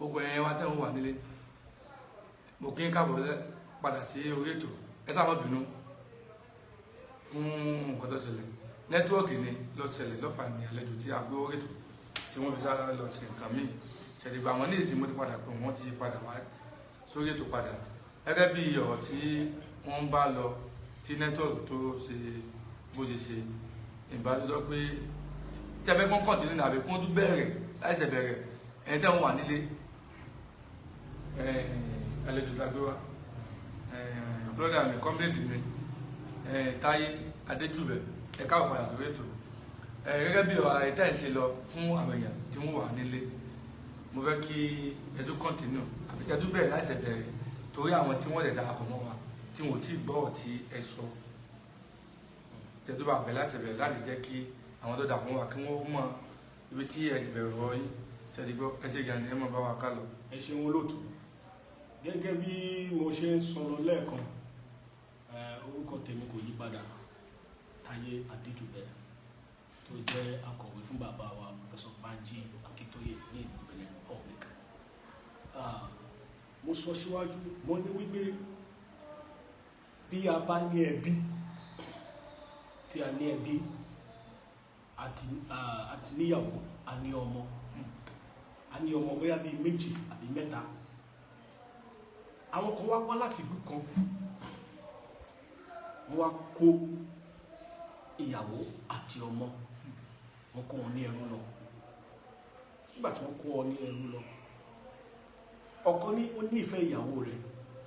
Gbogbo ẹ̀yin wa tẹ́ ń wà nílé, mo kí ń káàbọ̀ padà sí orí ètò. Ẹ sáà má bínú fún nǹkan tó ṣẹlẹ̀. Network ni ló ṣẹlẹ̀ lọ́fà ní àlejò tí a gbé orí ètò tí wọ́n fi sára lọ ṣe nǹkan míì ṣẹ̀dìgbà àwọn ní ìsìn. Mo ti padà pé wọ́n ti padà wá sórí ètò padà. Gẹ́gẹ́ bí ọ̀rọ̀ tí wọ́n ń bá lọ tí network tó ṣe bó ṣe ṣe, ìbá tó sọ pé tí a fẹ́ kán continue àbí kán tún bẹ̀rẹ̀ láìsẹ̀ bẹ̀rẹ̀. Ẹni tẹ́ wọ́n wà nílé, àlejò tá a gbé wá, brother mi, comrade mi, Táyé Adéjùbẹ̀, ẹ káàbọ̀ padà sórí ètò. Gẹ́gẹ́ bí ọ̀rọ̀ àyè tẹ́ ẹ̀ ṣe lọ fún àwọn èèyàn tí wọ́n wà nílé, mo fẹ́ kí ẹ tún continue àbí kí ẹ tún bẹ̀rẹ̀ láìsẹ̀ bẹ̀rẹ̀, torí àwọn tí wọ́n lè darapọ̀ mọ́ wa tí wọ́n ò tí ì gbọ́ tí ẹ sọ. Tẹ́ tó bá bẹ̀rẹ̀ láti bẹ̀rẹ̀, láti jẹ́ kí àwọn tó darapọ̀ mọ́ wa kí wọ́n mọ ibi tí ẹ ti bẹ̀rẹ̀ ọ̀rọ̀ yín. Ṣe ti gbọ́? Ẹ ṣe gan ni, ẹ mọ̀ bá wa ká lọ. Ẹ ṣeun, olóòtú. Gẹ́gẹ́ bí mo ṣe ń sọ lọ lẹ́ẹ̀kan, orúkọ tèmi kò yí padà, Táyé Adéjùbẹ́, tó jẹ́ akọ̀wé fún bàbá wa Professor Banji Akíntóyè ní ìlú Benin Republic. Mo sọ síwájú, mo ní wípé bí a bá ní ẹbí, tí a ní ẹbí àti níyàwó, a ní ọmọ, a ní ọmọ bóyá bíi méjì àbí mẹ́ta, àwọn kan wá wá láti ìlú kan, wọ́n wá kó ìyàwó àti ọmọ wọn, kó wọn ní ẹrú lọ. Nígbà tí wọ́n kó wọn ní ẹrú lọ, ọkọ ní ó ní ìfẹ́ ìyàwó rẹ̀,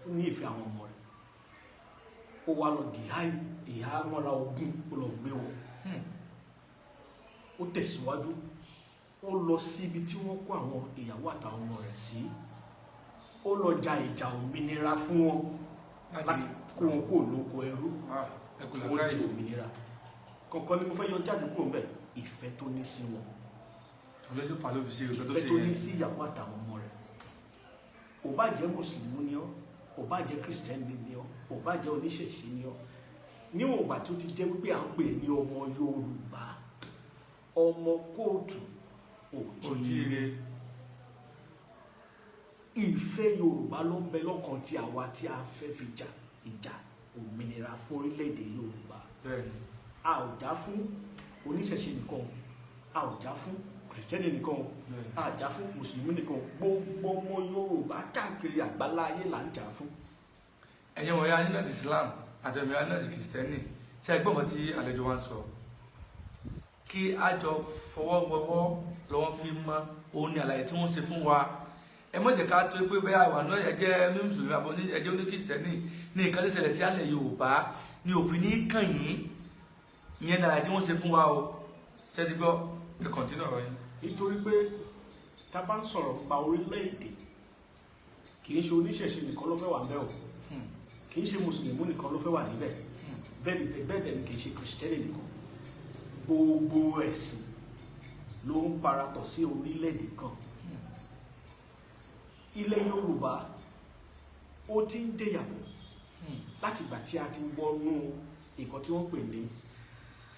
ó ní ìfẹ́ àwọn ọmọ rẹ̀, ó wá lọ dìhá ìhà mọ́ra ogun, ó lọ gbé wọn. Ó tẹ̀síwájú, ó lọ síbi tí wọ́n kó àwọn ìyàwó àtàwọn ọmọ rẹ̀ sí, ó lọ ja ìjà òmìnira fún wọn láti kó wọn kó lóko ẹrú. Ẹ kú wọ́n làákàyè. Di òmìnira kankan ni mo fẹ́ yọ jáde kúrò ńbẹ̀: ìfẹ́ tó ní sí wọn. Olóṣù fà ló fi ṣe nǹkan tó Ìfẹ́ ṣe tó ní yẹn. sí ìyàwó àtàwọn ọmọ rẹ̀. Ò bá jẹ́ mùsùlùmí ni ọ́, ò bá jẹ́ kírísítẹ́nì ni ọ́, ò bá jẹ́ oníṣẹ̀ṣe ni ọ́, níwọ̀n ìgbà tó ti jẹ́ wípé à ń pè é ní ọmọ Yorùbá, ọmọ kóòtù òjíire, Òjíire. Ìfẹ́ Yorùbá ló ń bẹ lọ́kàn tí àwa tí a fẹ́ fi jà ìjà òmìnira fún orílẹ̀-èdè Yorùbá. A ò já fún oníṣẹ̀ṣe nìkan, a ò já fún kìrìsìtẹ́nì nìkan, a jà fún mùsùlùmí nìkan, gbogbo ọmọ Yorùbá káàkiri àgbálá ayé là ń jà fún. Ẹ̀yin wọ̀nyí ayé náà ti Islam àti ẹ̀mí ayé náà ti kìrìsìtẹ́nì, ṣe ẹgbọ́n kan tí àlejò wa ń sọ? Kí a jọ fọwọ́ wọwọ́ lọ́wọ́ fi mọ́ òun ní àlàyé tí wọ́n ṣe fún wa. Ẹ má jẹ́ ká tó pé bẹ́ẹ̀ àwọn náà, ẹ jẹ́ mùsùlùmí àbọ̀ ẹ jẹ́ oníkìrìsìtẹ́nì, ní nǹkan tó ṣẹlẹ̀ sí àlẹ̀ Yorùbá ní òfin ní kàn yín. Ìyẹn ní àlàyé tí wọ́n ṣe fún wa o. Ṣé ti gbọ́? Ẹ continue ọ̀rọ̀ yín. Nítorí pé tá a bá ń sọ̀rọ̀ nípa orílẹ̀-èdè, kì í ṣe oníṣẹ̀ṣe nìkan ló fẹ́ wà níbẹ̀ o, kì í ṣe mùsùlùmí nìkan ló fẹ́ wà níbẹ̀, bẹ́ẹ̀ ni bẹ́ẹ̀ dẹ̀ ni kì í ṣe kìrìsìtẹ́nì nìkan. Gbogbo ẹ̀sìn ló ń parapọ̀ sí orílẹ̀-èdè kan. Ilẹ̀ Yorùbá, ó ti ń dẹ̀yàbọ̀ láti ìgbà tí a ti wọnú nǹkan tí wọ́n pè ní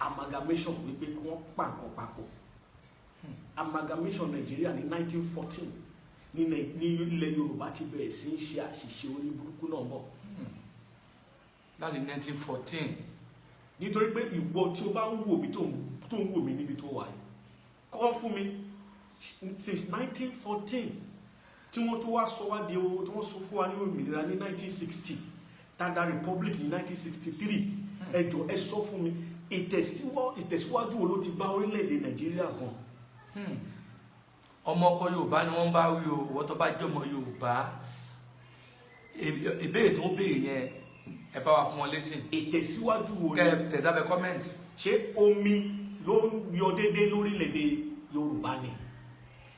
amalgamation, wípé kí wọ́n pa nǹkan papọ̀. Amalgamation Nàìjíríà ní 1914 ní ilẹ̀ Yorùbá ti bẹ̀rẹ̀ sí í ṣe àṣìṣe orí burúkú náà bọ̀. Láti 1914. Nítorí pé ìwọ tí o bá ń wò mí, tó ń wò mí níbi tó wà yìí, kọ́ fún mi, since 1914 tí wọ́n tó wá sọ wá di owó, tí wọ́n sọ fún wa ní òmìnira ní 1960, tanda republic ní 1963, ẹ jọ̀ọ́, ẹ sọ fún mi, ìtẹ̀síwájú wo ló ti bá orílẹ̀-èdè Nàìjíríà gan? Ọmọ ọkọ Yorùbá ni wọ́n bá wí o. Ìwọ tó bá jẹ́ ọmọ Yorùbá, ìbéèrè tó ń béèrè yẹn, ẹ bá wa fún wọn lésì. Ìtẹ̀síwájú wo Kẹ ni? Ẹ tẹ̀ sábẹ́ comment. Ṣé omi ló ń yọ déédé lórílẹ̀-èdè Yorùbá ni?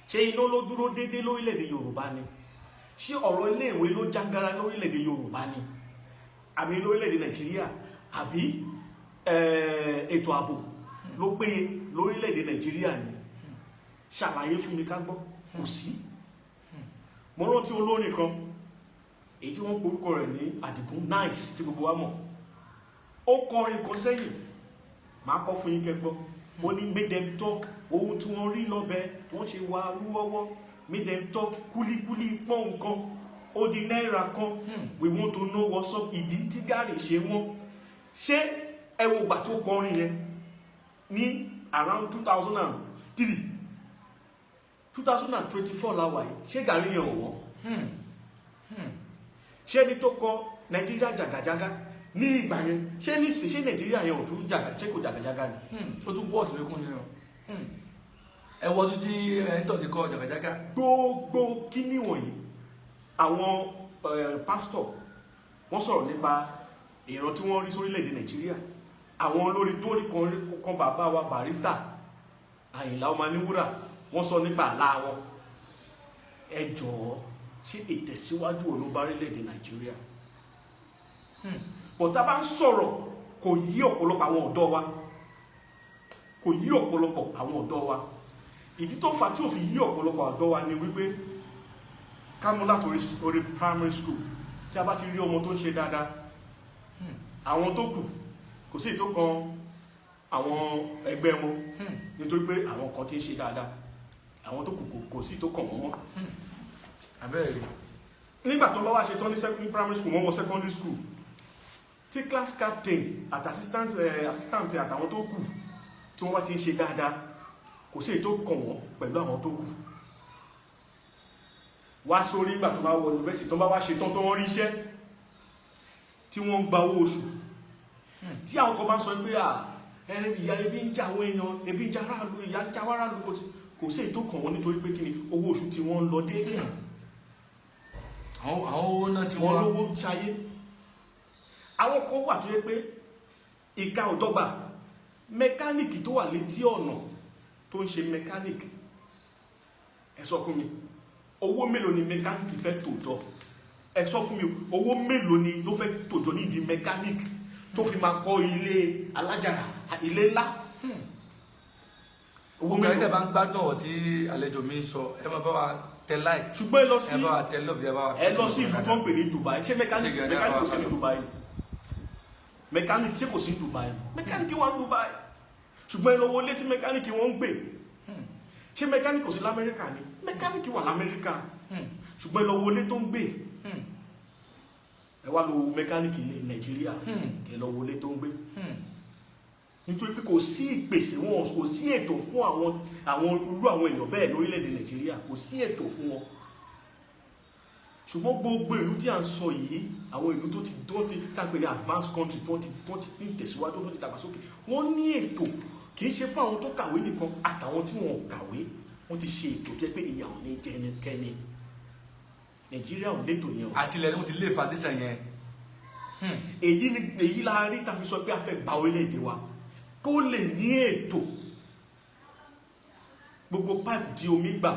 Ṣé iná ló dúró déédé lórílẹ̀-èdè Yorùbá ni? Ṣé ọ̀rọ̀ iléèwé ló jágara lórílẹ̀-èdè Yorùbá ni, àmì lórílẹ̀-èdè Nàìjíríà, àbí ètò ààbò ló péye lórílẹ̀-èdè Nàìjíríà ni? Ṣàlàyé fún mi ká gbọ́. Kò sí. Mo rántí olórin kan, èyí tí wọ́n porúkọ rẹ̀ ní Àdìgún Nice, tí gbogbo wa mọ̀. Ó kọrin kan sẹ́yìn, màá kọ́ fún yín kẹ́ gbọ́. Ó ní, "Make them talk, ohun tí wọ́n rí lọ́bẹ̀, wọ́n ṣe wá rúwọ́wọ́. Make them talk. Kúlíkúlí pọ́n nǹkan, ó di náírà kan. We want to know what's up. Ìdí tí gàrí ṣe wọ́n. Ṣé ẹ wo ìgbà tó kọrin yẹn ní around 2003, 2024 la wà yìí, ṣé gàrí yẹn ò wọ́n? Ṣé ẹni tó kọ Nàìjíríà jàgàjàgà ní ìgbà yẹn, ṣé nísìn, ṣé Nàìjíríà yẹn ò tún jàgà, ṣé kò jàgàjàgà ni? Ó tún wọ́ọ̀sì lókun ni o. Ẹ wọ́n tún tí ẹni tó ti kọ jàgàjàgà. Gbogbo kíní wọ̀nyí, àwọn pásítọ̀ wọ́n sọ̀rọ̀ nípa ìran tí wọ́n rí sórílẹ̀-èdè Nàìjíríà. Àwọn olórí tó rí kan, bàbá wa Barrister Àyìnlá Ọmọníwúrà, wọ́n sọ nípa àlá wọn. Ẹ jọ̀ọ́, ṣé ìtẹ̀síwájú wo ló bá orílẹ̀-èdè Nàìjíríà? But tá a bá ń sọ̀rọ̀, kò yí ọ̀pọ̀lọpọ̀ àwọn ọ̀dọ́ wa, kò yí ọ̀pọ̀lọpọ̀ àwọn ọ̀dọ́ wa. Ìdí tó fà tí ò fi yí ọ̀pọ̀lọpọ̀ ọ̀dọ́ wa ni wípé ká mú láti orí primary school. Tí a bá ti rí ọmọ tó ń ṣe dáadáa, àwọn tó kù kò sí ìtó kan àwọn ẹgbẹ́ wọn, nítorí pé àwọn kan ti ń ṣe dáadáa, àwọn tó kù kò sí ìtó kàn wọ́n mọ́. Abẹ́rẹ́ rí. Nígbà tó bá wá ṣe tán ní primary school, wọ́n wọ secondary school, tí class captain àti assistant àtàwọn tó kù tí wọ́n bá ti ń ṣe dáadáa, kò sí èyí tó kàn wọ́n pẹ̀lú àwọn tó kù. Wá sórí ìgbà tó bá wọ university, tó bá wá ṣe tán, tó wọ́n rí iṣẹ́ tí wọ́n ń gba owó oṣù, tí àwọn kan bá ń sọ pé à ẹ ìyá, ebi ń jà àwọn èèyàn, ebi ń jà aráàlú, ìyà ń jà aráàlú, kò sí èyí tó kàn wọ́n, nítorí pé kí ni? Owó oṣù tí wọ́n ń lọ déédéé. Àwọn owó náà ti wọ́n wọ́n lówó ń ṣayé. Àwọn kan wà tó yẹ pé ìka ò dọ́gba. Mẹkáníìkì tó wà létí ọ̀nà tó ń ṣe mẹkáníìkì, ẹ sọ fún mi, owó mélòó ni mẹkáníìkì fẹ́ tò jọ? Ẹ sọ fún mi, owó mélòó ni ló fẹ́ tò jọ nídìí mẹkáníìkì tó fi máa kọ́ ilé alájà, ilé ńlá? Owó Gbogbo ẹni mélòó? tẹ́ bá ń gbádùn ọ̀rọ̀ tí àlejò mi ń sọ, ẹ máa bá wa tẹ like, Ṣùgbọ́n ẹ lọ sí ẹ bá wa tẹ love, ẹ bá wa ẹ lọ sí ìlú tó ń pè ní Dubai. Ṣé mẹkáníìkì Sí, mẹkáníìkì kò sí ní Dubai. Dubai ni? Mẹkáníìkì, ṣé kò sí ní Dubai ni? Mẹkáníìkì wà ní Dubai, ṣùgbọ́n ẹ lọ wo létí mẹkáníìkì wọ́n ń gbé. Ṣé mẹkáníìkì kò sí lamẹ́ríkà ni? Mẹkáníìkì wà lamẹ́ríkà, ṣùgbọ́n ẹ lọ wo ilé tó ń gbé. Ẹ wá lọ wo mẹkáníìkì ní Nàìjíríà, kẹ lọ wo ilé tó ń gbé, nítorí pé kò sí ìpèsè wọn, kò sí ètò fún àwọn irú àwọn èèyàn bẹ́ẹ̀ lórílẹ̀‐èdè Nàìjíríà. Kò sí ètò fún wọn. Ṣùgbọ́n gbogbo ìlú tí à ń sọ yìí, àwọn ìlú tó ti tá à ń pè ní advanced country, tó ti ní ìtẹ̀síwájú, tó ti dàgbàsókè, wọ́n ní ètò. Kì í ṣe fún àwọn tó kàwé nìkan, àtàwọn tí wọn ò kàwé, wọ́n ti ṣe ètò tó yẹ pé ìyà ò ní jẹ ẹnikẹ́ni. Nàìjíríà ò létò yẹn o. Àtìlẹ̀ wọ́n ti lé foundation yẹn. Èyí ni èyí la rí ta fi sọ pé a fẹ́ gba orílẹ̀-èdè wa kó lè ní ètò. Gbogbo pipe tí omi gbà,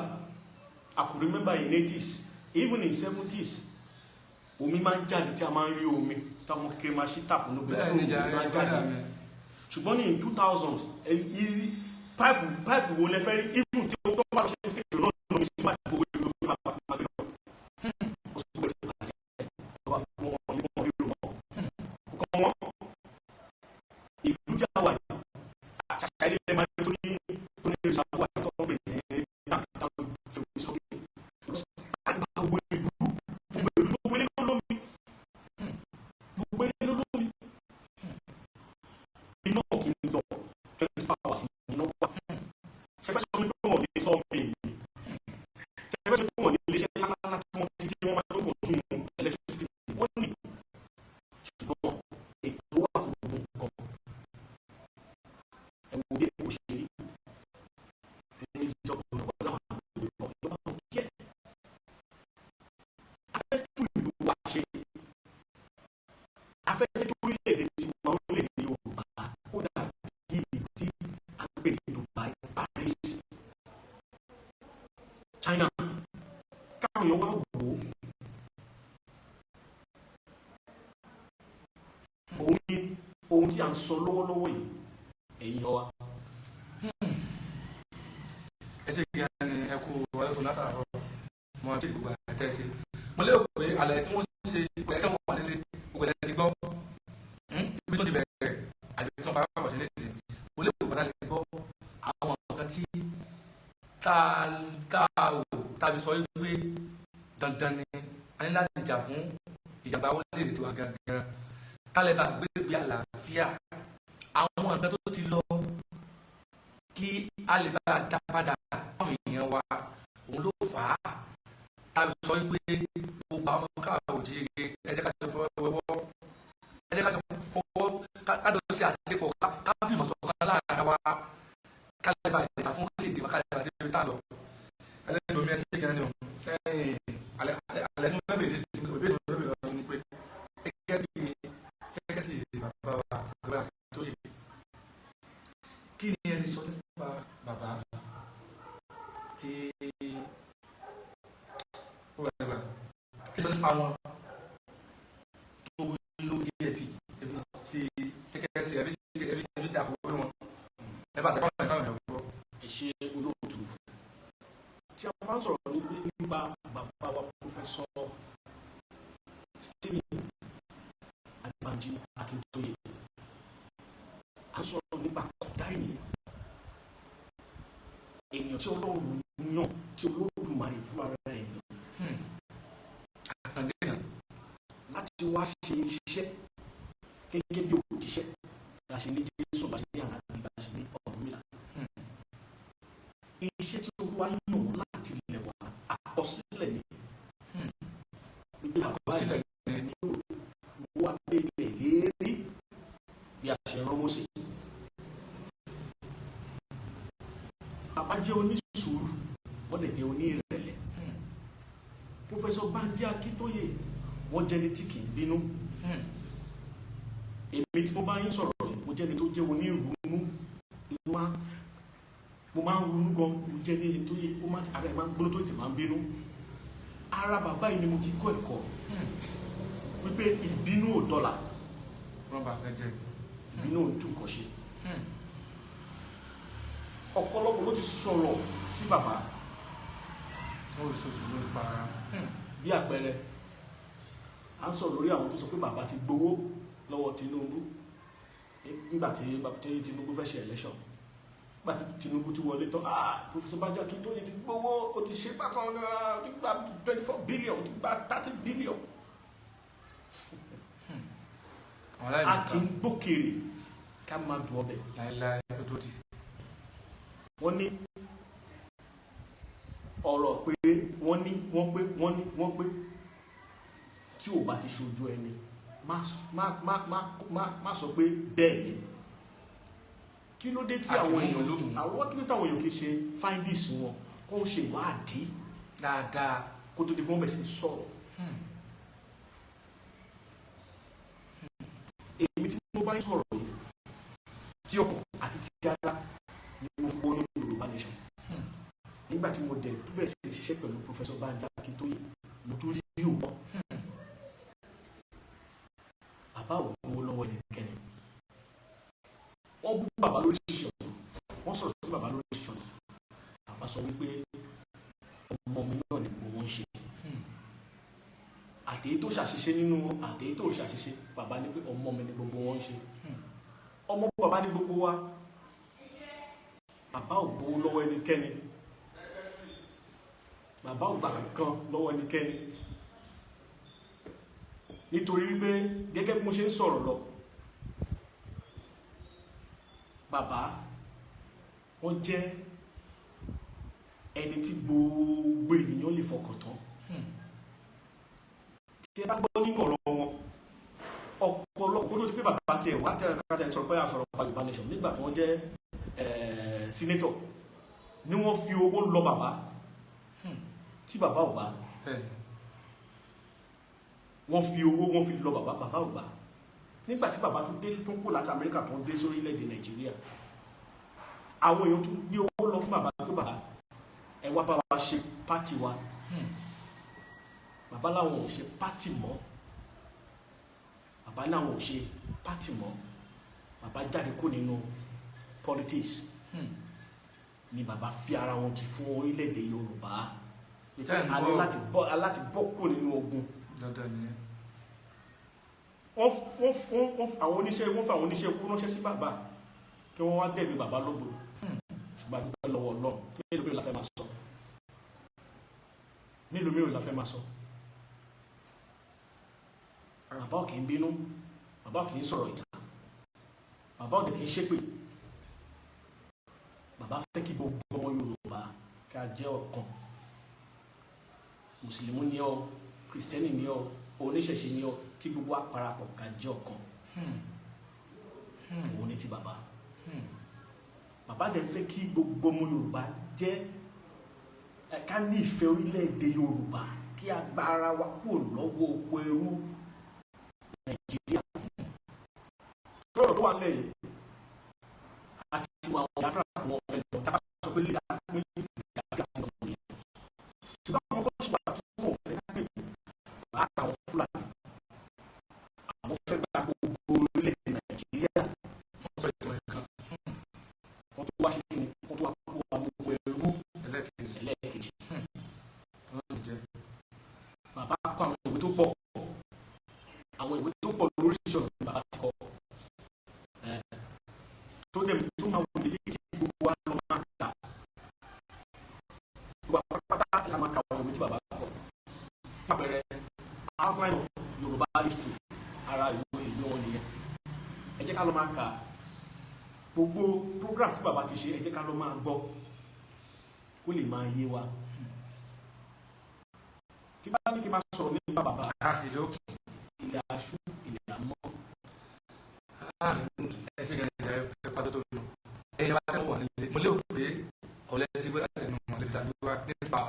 I could remember in 80s, even in 70s, omi máa ń jáde, tí a máa ń rí omi táwọn kékeré máa ṣí tap ní Bẹ́ẹ̀ bedroom, ni jàre. omi máa ń jáde. Brother mi. Ṣùgbọ́n ní in 2000, pipe wo lẹ fẹ́ rí? Even tí o tó bá lọ ṣe mistake lọ́nà, omi sí máa gbogbo ìlú máa máa gbé lọ. Ó sì gbé ti bàjẹ́. Ìjọba wọn ní wọn rí wọn kọ́ wọn. Ìlú tí a wà yìí, àṣà ilé ẹ̀ máa tó ní ìṣàkóso àti tó ń pè ní tank tank fèrè sókè. Àgbà gbogbo ìlú, gbogbo ìlú, gbogbo ilé ló lómi, gbogbo ilé ló lómi. Iná kì í lọ, 24 hours iná wà. Ṣe fẹ́ sọ pé wọ́n ní sọ́ọ̀mì yìí? Ṣe fẹ́ sọ pé wọ́n ní iléeṣẹ́ ńláńlá tí wọ́n ti tí wọ́n máa ń consume electricity? Wọ́n ní, ṣùgbọ́n ètò wà fún gbogbo nǹkan. Ẹ wo bí Èkó ṣe rí ní ìjọba, ìjọba láwọn àgbègbè kan, ìjọba ò kí ẹ̀. A fẹ́ tún ìlú wa ṣe. A fẹ́ jẹ́ kí orílẹ̀-èdè tiwa, orílẹ̀-èdè Yorùbá, ó dàbí ìlú tí a ń pè ní Dubai, Paris, China, káwọn èèyàn wá wò ó. Òun ni ohun tí a ń sọ lọ́wọ́lọ́wọ́ yìí, ẹ̀yin wa. Ẹ ṣe gan ni, ẹ kú ọlọ́tún látàárọ̀. Mo ti gbogbo àtẹ ṣe, mo lérò pé àlàyé tí wọ́n ṣe gbogbo ẹ̀ka wọn wà nílé, gbogbo ẹ̀ ti gbọ́. Ibi tó ti bẹ̀rẹ̀ àti tí wọ́n bá wà sí léṣe, mo lérò pé lè gbọ́ àwọn nǹkan tí tá a rò. Tàbí sọ wípé dandan ni a ní láti jà fún ìjàmbá orílẹ̀-èdè tiwa gangan, kálẹ̀ bá gbégbé àlàáfíà, àwọn nǹkan tó ti lọ kí a lè bá dá padà fáwọn èèyàn wa. Òun ló fà á tàbí sọ wípé gbogbo àwọn ọmọ káàró òjíire, ẹ jẹ́ ká jọ fọwọ́ wẹwọ́, ẹ jẹ́ ká jọ fọwọ́, ká jọ ṣe àṣepọ̀, ká fìmọ̀ ṣọ̀kan láàrin wa, ká lè bá ìjà fún orílẹ̀-èdè wa, ká lè bá débi tá a lọ. Ẹlẹ́dùn omi ẹsẹ̀ gan ni o. Alẹ́ tó fẹ́ bèrè sí ìbéèrè tó fẹ́ bèrè lọ́wọ́ ni pé gẹ́gẹ́ bí sẹ́kẹ́tì bàbá wa àgbà tó yẹ, kí ni ẹ lè sọ nípa bàbá tí ó wà nígbà kí sọ nípa wọn tó wí ló jẹ́ ẹ̀fì ẹ̀fì sí sẹ́kẹ́tì ẹ̀fì sí ẹ̀fì sí àkókò wọn ẹ bá sẹ́kọ̀ọ́ ẹ̀ka ọ̀nà ẹ̀kọ́. Ẹ ṣe olóòtú. Tí a bá ń sọ̀rọ̀ nípa bàbá wa Professor Stephen Adébánjí Akíntóyè, a sọ̀rọ̀ nípa kọ̀dá ènìyàn, ènìyàn tí Ọlọ́run yàn, tí Olódùmarè fún ara ẹ̀ yàn àkàndé yàn láti wá ṣe iṣẹ́ gẹ́gẹ́ bí òjíṣẹ́, bá ṣe ní Jésù, bá ṣe ní Ànábì, bá ṣe ní Ọ̀rúnmìlà. Iṣẹ́ tí Olúwa yàn wọ́n láti ilẹ̀ wá, àkọsílẹ̀ ni wípé bàbá àkọsílẹ̀ yìí ni ni ó wá dé ilẹ̀ lérí bí a ṣe rán Mósè. Bàbá jẹ́ onísùúrù, wọ́n lè jẹ́ onírẹ̀lẹ̀. Professor Banji Akíntóyè, wọ́n jẹ́ni tí kì í bínú. Èmi tí mo bá yín sọ̀rọ̀ yìí, mo jẹ́ni tó jẹ́ onírúurú inú wa, mo máa ń ronú gan. Mo jẹ́ ní tó yẹ ó máa ara ẹ̀ máa ń gbóná tó tè máa ń bínú. Ara bàbá yìí ni mo ti kọ́ ẹ̀kọ́ wípé ìbínú ò dọ́là, wọ́n bá nǹkan jẹ́. Ìbínú ò tún nǹkan ṣe. Ọ̀pọ̀lọpọ̀ ló ti sọ̀rọ̀ sí bàbá. Wọ́n ò ṣoṣù ló pa. Bí àpẹẹrẹ, à ń sọ̀rọ̀ lórí àwọn tó sọ pé bàbá ti gbowó lọ́wọ́ Tinubu nígbà tí Tinubu fẹ́ ṣe election, nígbà tí Tinubu ti wọlé tán, ah, Professor Banji Akíntóyè ti gbowó, ó ti ṣe bákan náà, ó ti gba 24 billion, ó ti gba 30 billion. Àwọn aláìní A kì í gbókèrè ká máa dùn ọbẹ̀. Láéláé ó tó di. Wọ́n ní ọ̀rọ̀ pé wọ́n ní wọ́n pé wọ́n ní wọ́n pé tí ò bá ti ṣojú ẹni, má má má má má má sọ pé bẹ́ẹ̀ ni. Kí ló dé tí A kì í àwọn mú èèyàn lómùú. Àwọn kí ló táwọn èèyàn kì í ṣe findings wọn, kó ṣe ìwádìí dáadáa kó tó di pé wọ́n bẹ̀rẹ̀ sí sọ̀rọ̀? Èmi tí mo bá ń sọ̀rọ̀ yìí, tí ọkàn àti ti ara ni mo fi wọnú Yorùbá Nation. Nígbà tí mo dẹ̀ tó bẹ̀rẹ̀ sí ṣiṣẹ́ pẹ̀lú Professor Banji Akíntóyè, mo tún rí òwò bàbá ò gbowó lọ́wọ́ ẹnikẹ́ni. Wọ́n bú bàbá lórí ṣíṣe ọ̀nà, wọ́n sọ̀rọ̀ sí bàbá lórí ṣíṣe ọ̀nà. Bàbá sọ wípé ọmọ mi náà ni gbogbo wọn ń ṣe, àtèyí tó ṣàṣìṣe nínú wọn, àtèyí tó ṣàṣìṣe. Bàbá ní pé ọmọ mi ni gbogbo wọn ń ṣe, ọmọ bàbá ní gbogbo wa. Bàbá ò gbowó lọ́wọ́ ẹnikẹ́ni, bàbá ò gbà kankan lọ́wọ́ ẹnikẹ́ni, nítorí wípé gẹ́gẹ́ bí mo ṣe ń sọ̀rọ̀ lọ, bàbá wọ́n jẹ́ ẹni tí gbogbo ènìyàn lè fọkàn tán. Tí ẹ bá gbọ́ nínú ọ̀rọ̀ wọn, ọ̀pọ̀lọpọ̀ kó tó di pé bàbá tiẹ̀ wá tẹ̀ ká tẹ̀ sọ̀rọ̀ pé àsọ̀rọ̀ pa Yorùbá Nation, nígbà tí wọ́n jẹ́ senator ni wọ́n fi owó lọ bàbá tí bàbá ò bá. Bẹ́ẹ̀ni. Wọ́n fi owó, wọ́n fi lọ bàbá, bàbá ò gbà. Nígbà tí bàbá tó dé, tó ń kó láti Amẹ́ríkà, tó ń dé sórílẹ̀-èdè Nàìjíríà, àwọn èèyàn tún gbé owó lọ fún bàbá pé bàbá, ẹ wá bá wa ṣe party wa. Bàbá làwọn ò ṣe party mọ́, bàbá làwọn ò ṣe party mọ́. Bàbá jáde kó nínú politics ni bàbá fi ara wọn jì fún orílẹ̀-èdè Yorùbá. Tẹ́ ń A ní gbọ́. láti bọ́ kúrò nínú ogun. Dandan nìyẹn. Wọ́n àwọn oníṣẹ́, wọ́n fa àwọn oníṣẹ́ ikú ránṣẹ́ sí bàbá kí wọ́n wá dẹ̀bi bàbá lógbò, ṣùgbọ́n a dúpẹ́ lọ́wọ́ Ọlọ́run. Kí ló dé la fẹ́ máa sọ? Mélòó mélòó la fẹ́ máa sọ? Bàbá ò kì í bínú, bàbá ò kì í sọ̀rọ̀ ìjà, bàbá ò kì í ṣépè. Bàbá fẹ́ kí gbogbo ọmọ Yorùbá ká jẹ́ ọ̀kan. Mùsùlùmí ni ọ́, Kìrìsìtẹ́nì ni ọ́, oníṣẹ̀ṣe ni ọ́, kí gbogbo wa parapọ̀ ká jẹ́ ọ̀kan. Òun ni ti bàbá. Bàbá dẹ̀ fẹ́ kí gbogbo ọmọ Yorùbá jẹ́ ká ní ìfẹ́ orílẹ̀-èdè Yorùbá, kí a gba ara wa kúrò lọ́wọ́ oko ẹrú Nàìjíríà. Lọ́rọ̀ tó wà nílẹ̀ yìí àti àwọn Biafra kò wọ́n fẹ́ lọ, tá a bá sọ pé lè pín Biafra sí ọ̀tún yẹn, ṣùgbọ́n àwọn kan ṣì wà tí wọ́n fẹ́ pè, pàápàá àwọn Fúlàní, àwọn fẹ́ gba gbogbo orílẹ̀-èdè Nàìjíríà. Wọ́n sọ ìtumọ̀ nǹkan. Wọ́n tó wá ṣe kí ni? Wọ́n tó wá kó wa gbogbo ẹrú. Ẹlẹ́ẹ̀kejì. Ẹlẹ́ẹ̀kejì. Wọ́n jẹ́. Bàbá kọ àwọn ìwé tó pọ̀, àwọn ìwé tó pọ̀ lóríṣiríṣi ọ̀nà ni bàbá ti kọ tó dẹ̀ tó máa wù mí kí gbogbo wa lọ máa kà, gbogbo àwọn pátá la máa ka àwọn ìwé tí bàbá kọ. Fún àpẹẹrẹ, Outline of Yorùbá History, ara ìwé wọn nìyẹn. Ẹ jẹ́ ká lọ máa kà. Gbogbo program tí bàbá ti ṣe, ẹ jẹ́ ká lọ máa gbọ́ kó lè máa yé wa. Tí bá ní kí n máa sọ̀rọ̀ nípa bàbá, Ilé òkun. Ilẹ̀ aṣú, ilẹ̀ àmọ́. Ẹ ṣe kẹrin jẹ ẹ pàtó tó lò. Ẹ̀yin bá tẹ̀wọ̀n wà nílé, mo lérò pé ọ̀lẹ́ ti gbé láti ẹnu mọ̀lẹ́bí tàbí wá nípa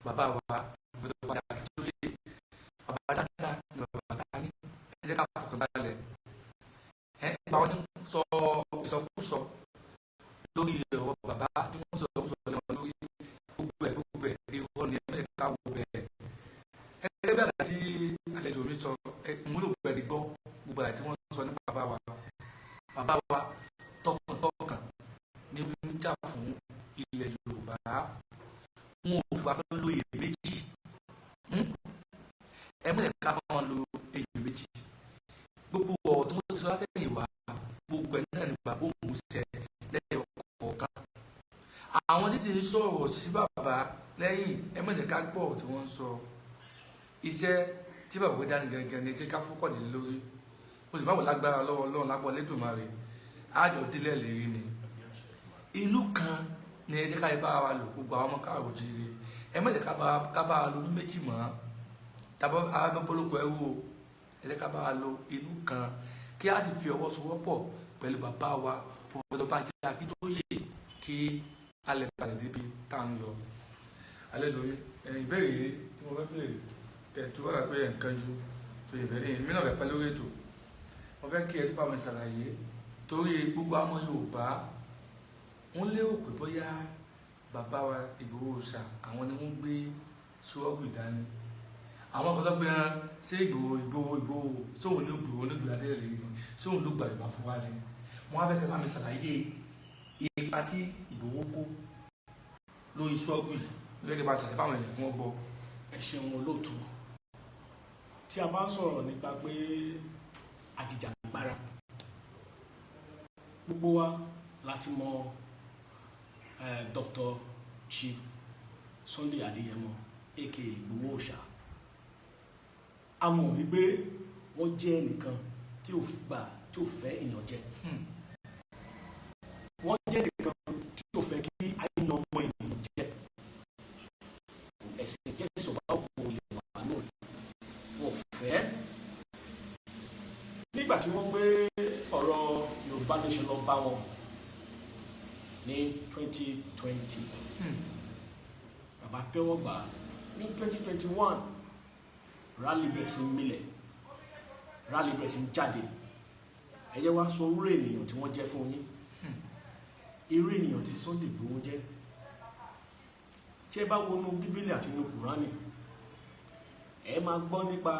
bàbá wa Professor Banji Akíntóyè. Bàbá dáadáa ni bàbá tá a ní. Ẹ jẹ́ ká fọkàn balẹ̀. Ẹ gba àwọn tí ń sọ ìsọkúsọ lórí ọ̀rọ̀ bàbá, tí wọ́n sọ ìsọkúsọ lẹ́wọ̀n lórí gbogbo ẹ̀, irọ́ ni. Ẹ mẹ́jẹ̀ ká wo bẹ́ẹ̀. Gẹ́gẹ́ bí àlàyé tí àlejò mi sọ, mo lérò pé ẹ ti gbọ́ gbogbo àlàyé tí wọ́n sọ nípa bàbá wa. Bàbá wa tọkàntọkàn ní fi ń jà fún ilẹ̀ Yorùbá. Wọn ò fìgbà kan lo èyí méjì. Ẹ mọ̀ ká bá wọn lo èyí méjì. Gbogbo ọ̀rọ̀ tí wọ́n ti sọ látẹ̀yìn wá, gbogbo ẹ̀ náà ni bàbá òun ṣe lẹ́yìn ọ̀kọ̀ọ̀kan. Àwọn tí ti ń sọ̀rọ̀ sí bàbá lẹ́yìn, ẹ mọ̀ ká gbọ́ ọ̀rọ̀ tí wọ́n ń sọ. Iṣẹ́ tí bàbá gbé dání gangan ni tí ká fọ́kọ̀dé lórí. Mo sì bá wò lágbára lọ́wọ́ Ọlọ́run lápọ̀ Lẹ́dùnmarè, àjọ dílẹ̀ lérí ni. Inú kan ni ẹ jẹ́ ká bá wa lò. Gbogbo àwọn ọmọ káàró jíire, ẹ má jẹ́ ká bá wa lo inú méjì mọ́ tàbí arábọ́lókọ ẹrú o. Ẹ jẹ́ ká bá wa lo inú kan, kí á ti fi ọwọ́ sowọ́pọ̀ pẹ̀lú bàbá wa Professor Banji Akíntóyè, kí a lè balẹ̀ débi tá à ń lọ. Àlejò mi, ìbéèrè yìí tí mo fẹ́ béèrè ẹ̀ tó wà pé ẹ̀ ń kánjú tó ìbéèrè mi náà fẹ́ pẹ́ lórí ètò. Mo fẹ́ kí ẹ tó bá mi ṣàlàyé, torí gbogbo àwọn Yorùbá wọ́n lérò pé bóyá bàbá wa Ìgbòho Òòṣà, àwọn ni wọ́n gbé ṣọ́ọ̀bù ìdání. Àwọn kan tó gbé hàn ṣé Ìgbòho Ìgbòho Ìgbòho sóun ló Ìgbòho ló gbé adé rẹ̀ ni, sóun ló gbà Yorùbá fún wa ni. Wọ́n á fẹ́ kẹ́ bá mi ṣàlàyé ipa tí Ìgbòho kó lórí ṣọ́ọ̀bù yìí. Mo fẹ́ kẹ́ bá ṣàlàyé fáwọn èèyàn kí wọ́n gbọ́. Ẹ ṣeun, olóòtú. Tí a bá ń sọ̀rọ̀ nípa pé àjìjàgbara, gbogbo wa láti mọ Dr. Chief Sunday Adéyẹmọ aka Ìgbòho Òòṣà. A mọ̀ wípé wọ́n jẹ́ ẹnìkan tí ò gbà, tí ò fẹ́ ìyànjẹ. Wọ́n jẹ́ ẹnìkan tí ò fẹ́ kí ayé yan ọmọ ènìyàn jẹ. Ẹ̀sìn kẹsì ọba òkú lè wà náà, wọ́n fẹ́. Nígbà tí wọ́n gbé ọ̀rọ̀ Yorùbá Nation lọ bá wọn ní 2020, bàbá tẹ́wọ́ gbà. Ní 2021, rally bẹ̀rẹ̀ sí ń milẹ̀, rally bẹ̀rẹ̀ sí ń jáde. Ẹ jẹ́ wá sọ irú ènìyàn tí wọ́n jẹ́ fún yín, irú ènìyàn tí Sunday Igboho jẹ́. Tí ẹ bá wọnú Bíbélì àti inú Kùránì, ẹ máa gbọ́ nípa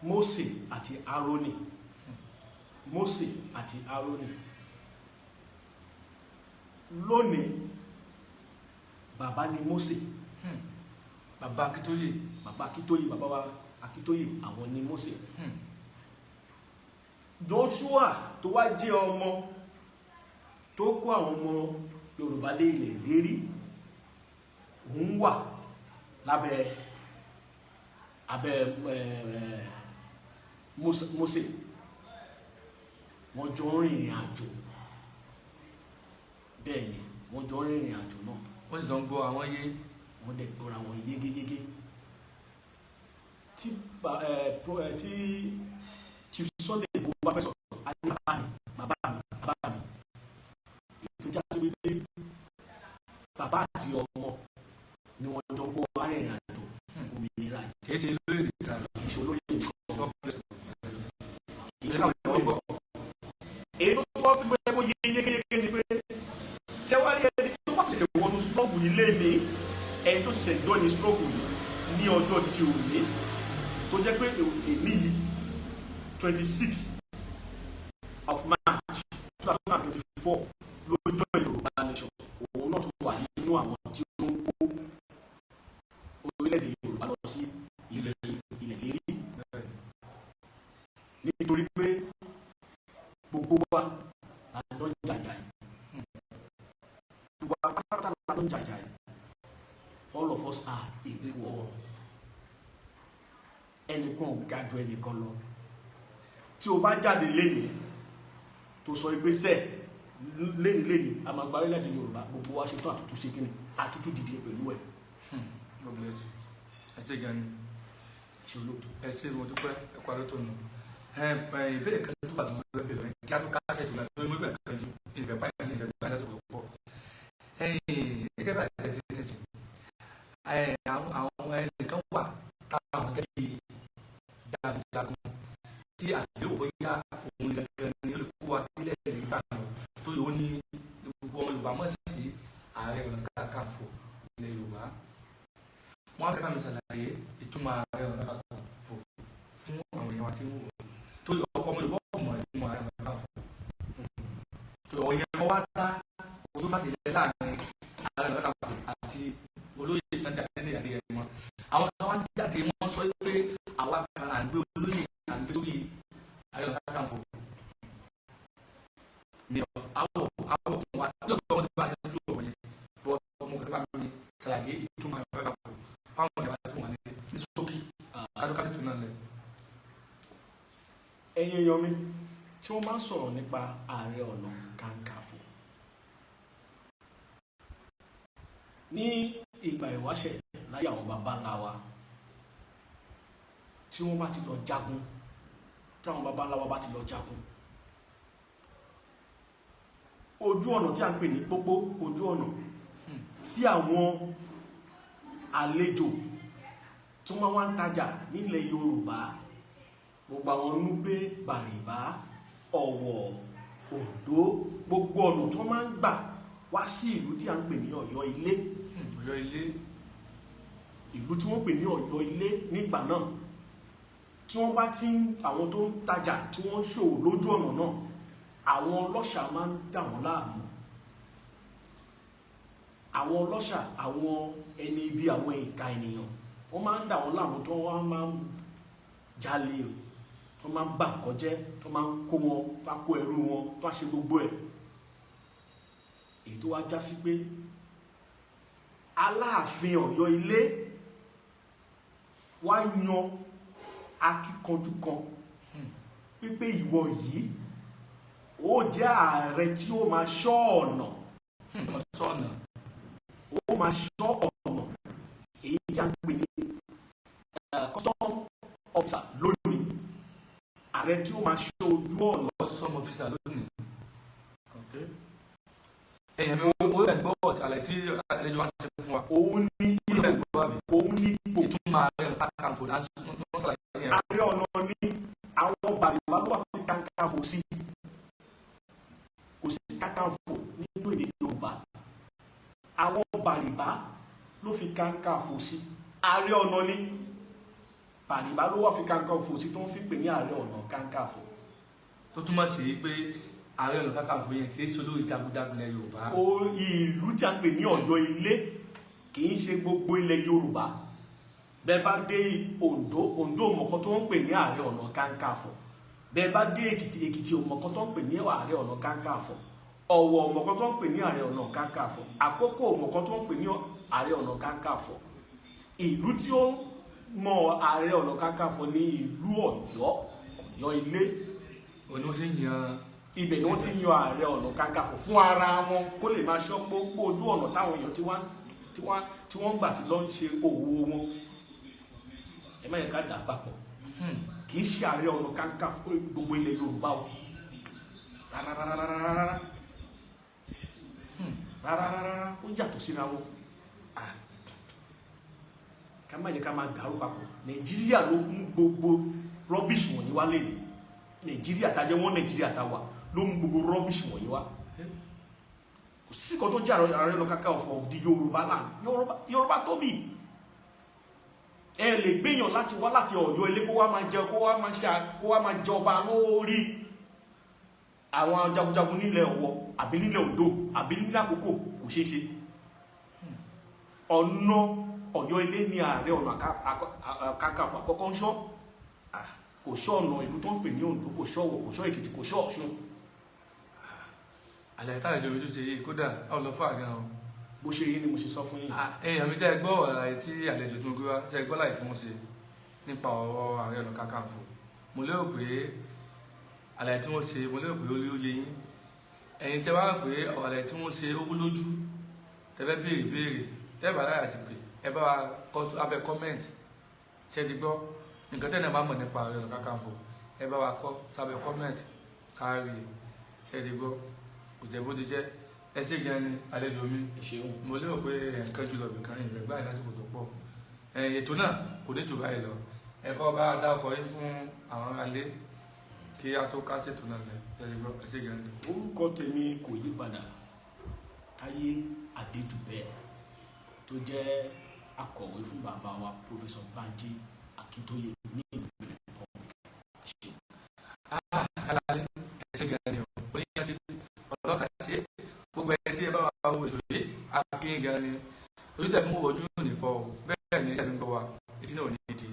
Mósè àti Árónì. Mósè àti Árónì. Lónìí, bàbá ni Mósè. Bàbá Akíntóyè. Bàbá Akíntóyè, bàbá wa Akíntóyè, àwọn ni Mósè. Joshua tó wá jẹ́ ọmọ tó kó àwọn ọmọ Yorùbá dé ilẹ̀ ìlérí, òun wà Lábẹ́ abẹ́ Mósè, wọ́n jọ ń rìnrìn àjò. Bẹ́ẹ̀ ni, wọ́n jọ ń rìnrìn àjò náà. Wọ́n sì jọ ń gbọ́ àwọn yé. Wọ́n dẹ̀ gbọ́ra wọn yégéyégé. Tí tí Chief Sunday Igboho bá fẹ́ sọ̀rọ̀, á ní bàbá mi, bàbá mi, bàbá mi. Ètò já sí wípé bàbá àti ọmọ ni wọ́n jọ kó arìnrìn àjò òmìnira yìí. Kì í ṣe lórí ìdíkà. Kì í ṣe olóyè nìkan. God bless you. Kì í ṣe olóyè nìkan. Èyí tó wá fi pé kó yé yékéyéké ni pé, ṣé wàá rí ẹni tó bá ṣẹ̀ṣẹ̀ wọnú struggle yìí léde, ẹni tó ṣẹ̀ṣẹ̀ join ní struggle yìí ní ọjọ́ tí ò ní, tó jẹ́ pé èmi yìí, 26 of March 2024 ló join Yorùbá Nation, òun náà tún wà nínú àwọn tí ó ń kó orílẹ̀-èdè Yorùbá lọ sí ilẹ̀ lérí, nítorí pé gbogbo wa la jọ ń jàjà yìí. Gbogbo wa pátápátá la jọ ń jàjà yìí. All of us are equal. Ẹnìkan ò ga ju ẹnìkan lọ. Tí o bá jáde lénìí, tó sọ pé sẹ lénìí lénìí a máa gba orílẹ̀-èdè Yorùbá, gbogbo wa ṣetán àtútù, ṣe kíni, àtútù dìde pẹ̀lú ẹ̀. God bless you. Ẹ ṣé gan ni. Ṣe olóòtú. Ẹ ṣé, mo dúpẹ́. Ẹ kú àlọ́ tó nù. Ẹ ìbéèrè kan tó wà tó ń bẹ̀rẹ̀ lọ́yìn kí á tó kásẹ̀ tó náà tó ń bẹ̀rẹ̀ kan ju ìfẹ́ báyìí ní ìfẹ́ báyìí lásìkò pọ̀. Gẹ́gẹ́ bá ẹ ṣe ní sìn, àwọn ẹnìkan wà táwọn gẹ́gẹ́ bí jagunjagun tí àtìlẹ́wò bóyá òun gangan ni olùkó wa sílẹ̀ nígbà náà, tó yóò ní gbogbo ọmọ Yorùbá mọ̀ sí Ààrẹ Ọ̀nà Kakanfò ilẹ̀ Yorùbá. Wọ́n á fẹ́ bá mi ṣàlàyé ìtumọ̀ Ààrẹ Ọ̀nà Kakanfò fún àwọn èèyàn wa tí ń wò, tó ọ̀pọ̀ ọmọ Yorùbá ọmọ ìtumọ̀ Ààrẹ Ọ̀nà Kakanfò tó ọ̀yẹ́ wọn wá dá ojú fásitì láàrin Ààrẹ Ọ̀nà Kakanfò àti olóyè Sunday Adéníyì Adéyẹmọ. Àwọn kan wá jáde, wọ́n sọ pé àwa kan à ń gbé olóyè, à ń gbé sórí Ààrẹ Ọ̀nà Kakanfò ní àwọ̀ kan wá lóòótọ́. Wọn ti bá yanjú ọ̀rọ̀ yẹn bọ́ ọmọ kan bá mi ṣàlàyé ìtumọ̀ Ààrẹ Ọ̀nà Kakanfò fáwọn ìyàwó àti wọn ní ṣókí kátó kásìtì náà lẹ. Ẹ̀yin èèyàn mi, tí wọ́n máa ń sọ̀rọ̀ nípa Ààrẹ Ọ̀nà Kakanfò ní ìgbà ìwáṣẹ̀ láyé àwọn baba ńlá wa, tí wọ́n bá ti lọ jagun, tí àwọn baba ńlá wa bá ti lọ jagun, ojú ọ̀nà tí a ń pè ní pópó, ojú ọ̀nà tí àwọn àlejò tí wọ́n wá ń tajà nílẹ̀ Yorùbá, gbogbo àwọn Núpé, Bàrìbá, Ọ̀wọ̀, Oǹdó, gbogbo ọ̀nà tí wọ́n máa ń gbà wá sí ìlú tí a ń pè ní Ọ̀yọ́ Ilé. Ọ̀yọ́ Ilé. Ìlú tí wọ́n pè ní Ọ̀yọ́ Ilé nígbà náà, tí wọ́n bá ti ń àwọn tó ń tajà, tí wọ́n ń ṣòwò lójú ọ̀nà náà, àwọn ọlọ́ṣà máa ń dà wọ́n láàmú. Àwọn ọlọ́ṣà, àwọn ẹni ibi, àwọn ìka ènìyàn, wọ́n máa ń dà wọ́n láàmú, tó wọ́n máa ń jalè, tó máa ń bà nǹkan jẹ́, tó máa ń kó wọn, tó á kó ẹrú wọn, tó á ṣe gbogbo ẹ̀. Èyí tó wá já sí pé Aláàfin Ọ̀yọ́ Ilé wá yan akíkanjú kan wípé ìwọ yìí, ó jẹ́ ààrẹ tí ó máa ṣọ́ ọ̀nà. Sọ́ọ̀nà. Ó máa ṣọ́ ọ̀nà, èyí tí a ń pè ní custom officer lónìí, ààrẹ tí ó máa ṣọ́ ojú ọ̀nà. Custom officer lónìí. Èèyàn mi, ó lè gbọ́ àlẹ́ tí àlejò wa ń ṣe fún wa. Òun ní Ó lè gbọ́ àbí. Òun ní ipò. Ìtumọ̀ Ààrẹ Ọ̀nà Kakanfò náà ń ṣàlàyé yẹn. Ààrẹ ọ̀nà ní àwọn Bàrìbá ló wà fi kakanfò sí. Kò sí kakanfò nínú èdè Yorùbá. Àwọn Bàrìbá ló fi kakanfò sí. Ààrẹ ọ̀nà ní Bàrìbá ló wà fi kakanfò sí, tó ń fi pè ní Ààrẹ Ọ̀nà Kakanfò. Tó túmọ̀ sí pé Ààrẹ Ọ̀nà Kakanfò yẹn kì í ṣe olórí jagunjagun ilẹ̀ Yorùbá. O ìlú tí a ń pè ní Ọ̀yọ́ Ilé kì í ṣe gbogbo ilẹ̀ Yorùbá. Bẹ́ẹ̀ bá dé Oǹdó, Oǹdó mọ̀kàn tó ń pè ní Ààrẹ Ọ̀nà Kakanfò. Bẹ́ẹ̀ bá dé Èkìtì, Èkìtì mọ̀kàn tó ń pè ní Ààrẹ Ọ̀nà Kakanfò. Ọ̀wọ̀ mọ̀kàn tó ń pè ní Ààrẹ Ọ̀nà Kakanfò. Àkókò mọ̀kàn tó ń pè ní Ààrẹ Ọ̀nà Kakanfò. Ìlú tí ó mọ Ààrẹ Ọ̀nà Kakanfò ní ìlú Ọ̀yọ́, Ọ̀yọ́ ilé. Òní wọ́n sì ń yan Ibẹ̀ ni wọ́n ti ń yan Ààrẹ Ọ̀nà Kakanfò fún ara wọn kó lè máa ṣọ́ gbogbo ojú ọ̀nà táwọn èèyàn tí wọ́n gbà tí lọ ń ṣe òwò wọn. Ẹ má yẹ ká dà papọ̀. Kì í ṣe Ààrẹ Ọ̀nà Kakanfò gbogbo ilẹ̀ Yorùbá o, rárárárárárá rárárárá, ó yàtọ̀ síra wọn. Ká má yẹ ká máa dàrú papọ̀. Nàìjíríà ló mú gbogbo rubbish wọ̀nyí wá lé ní Nàìjíríà tá jẹ́ wọ́n, Nàìjíríà tá wà ló mú gbogbo rubbish wọ̀nyí wá. Kò sí kan tó jẹ́ Ààrẹ Ọ̀nà Kakanfò of the Yorùbá land. Yorùbá tóbi. Ẹ lè gbéyàn láti wá láti Ọ̀yọ́ ilé kó wá máa jẹ, kó wá máa ṣe, kó wá máa jọba lórí àwọn jagunjagun nílẹ̀ Ọ̀wọ̀ àbí nílẹ̀ Oǹdó àbí nílẹ̀ Àkókò. Kò ṣeé ṣe. Ọ̀nà Ọ̀yọ́ ilé ní Ààrẹ Ọ̀nà Kakanfò àkọ́kọ́ ń ṣọ́. Kò ṣọ́ ọ̀nà ìlú tó ń pè ní Oǹdó, kò ṣọ́ Ọ̀wọ̀, kò ṣọ́ Èkìtì, kò ṣọ́ Ọ̀ṣun. Àlàyé táwọn ìjọba tó ṣe yìí, kódà ó lọ fà gan o. Bó ṣe rí ni mo ṣe sọ fún yín. Èèyàn mi, tẹ́ ẹ gbọ́ àlàyé tí àlejò tó ń gbé wá, tẹ́ ẹ gbọ́ àlàyé tí wọ́n ṣe nípa ọ̀rọ̀ Ààrẹ Ọ̀nà Kakanfò, mo lérò pé àlàyé tí wọ́n ṣe, mo lérò pé ó lé ó yé yín. Ẹ̀yin tẹ́ wá rò pé ọ̀rọ̀ àlàyé tí wọ́n ṣe ó wú lójú, tẹ́ fẹ́ béèrè béèrè, tẹ́ bá láyà ti pè, ẹ bá wa kọ abẹ́ comment. Ṣé ti gbọ́ nǹkan tẹ́ ẹ̀ náà bá mọ̀ nípa Ààrẹ Ọ̀nà Kakanfò, ẹ bá wa kọ sábẹ́ comment kárí. Ṣé ti gbọ́? Kò jẹ́ bó ti jẹ́. Ẹ ṣé gan ni, àlejò mi. Ẹ ṣeun. Mo lérò pé nǹkan jùlọ bìkan ìfẹ́ gbáyìí lásìkò tó pọ̀. Ètò náà kò ní jù báyìí lọ. Ẹ kọ́ bá dá ọkọ̀ yín fún àwọn aráalé kí a tó ká ṣètò náà lẹ. Ṣé ti gbọ́? Ẹ ṣé gan ni. Orúkọ tèmi kò yí padà, Táyé Adéjùbẹ́, tó jẹ́ akọ̀wé fún bàbá wa Professor Banji Akíntóyè ní ìlú Benin Republic. Ẹ ṣeun. Alalẹ, ẹ ṣé gan ni o. Oníyàn sí ọlọ́kà sí gbogbo ẹ tí ẹ bá wa wo ètò yìí, akin gan ni. Ojú tẹ̀ fún ojú ní fọ́ o, bẹ́ẹ̀ ni ẹ̀ ń gbọ́ wa, etí náà ò ní di.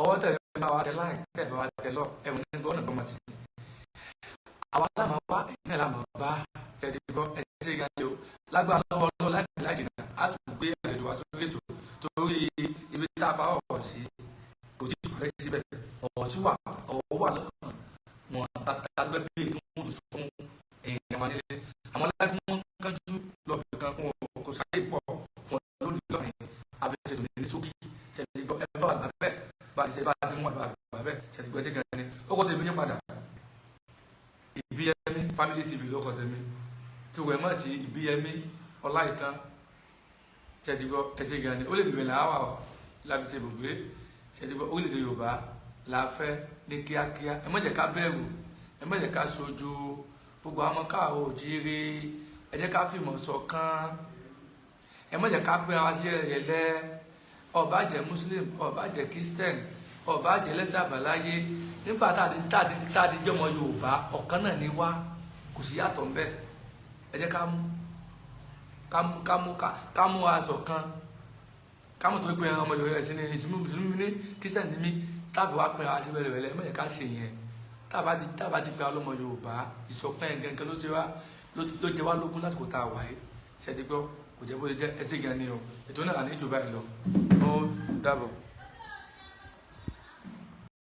Ọwọ́ tẹ̀ bá wa tẹ láì tẹ̀ bá wa tẹ lọ, ẹ̀wọ̀n ní gbọ́ ọ̀nà gbọ́mọ̀ sí. Àwa láàmú wá, ẹ̀yin náà láàmú bá. Ṣe ti gbọ́? Ẹ ṣé gan ni o. Lágbára lọ́wọ́ lọ́wọ́, láìpẹ́ láì jìnnà, á tún gbé àlejò wá sórí ètò, torí ibi tá a bá ọ̀rọ̀ sí kò tí ì parí síbẹ̀. Ọ̀rọ̀ tí wà, ọ̀rọ̀ wà lọ́kàn wọn tàbí bí ètò wọn tó sọ fún èèyàn wọn nílé. Àwọn aláìkú wọn kánjú lọ́bì kan fún wọn, kò sáyé pọ̀ fún wọn lónìí lọ́rìn àfẹsẹ̀tò ní ṣókí. Ṣe ti gbọ́? Ẹ bá wà gbà bẹ́ẹ̀, bá ti ṣe bá ti mú àgbà gbà bẹ́ẹ̀. Ṣe ti gbọ́? Ẹ ṣé gan ni. Ó kọ́ tèmi yín padà, Ìbíyẹmí Family TV ló kọ́ tèmi tí wọ́n mọ̀ sí Ìbíyẹmí Ọláìtàn. Ṣe ti gbọ́? Ẹ ṣé gan ni. Ó lè dìbò làwà la fi ṣe ibùgbé. Ṣe ti gbọ́? Orílẹ̀-èdè Yorùbá la fẹ́ ní kíákíá. Ẹ má jẹ́ ká bẹ̀rù, ẹ má jẹ́ ká sojú. Gbogbo àwọn káàró òjíire, ẹ jẹ́ ká fìmọ̀ ṣọ̀kan. Ẹ má jẹ́ ká pín ara sí yẹlẹyẹlẹ. Ó bá jẹ́ Muslim, ó bá jẹ́ Christian, ó bá jẹ́ lẹ́sìn àbáláyé, nígbà tá a ti jọmọ Yorùbá, ọ̀kan náà ni wá, kò sí yàtọ̀ ńbẹ̀. Ẹ jẹ́ ká mú aṣọ kan, ká mú tó pé ọmọ Yorùbá, ẹ̀sìn ní ìsinmi, mùsùlùmí ní, Christian ní mí, táàbù wá pín ara sí wẹ́lẹ́wẹ́lẹ́. Ẹ má jẹ́ ká ṣe yẹn. Tá a bá ti pé ọlọ́mọ Yorùbá, ìṣọ̀kan yẹn gangan ló ṣe wá, ló jẹ wá lógún lásìkò tá a wà yìí. Ṣe ti gbọ́? Kò jẹ́ bó ṣe jẹ́. Ẹ ṣé gan ni o. Ètò náà ní ìjọba yìí lọ. Ó dàbọ̀.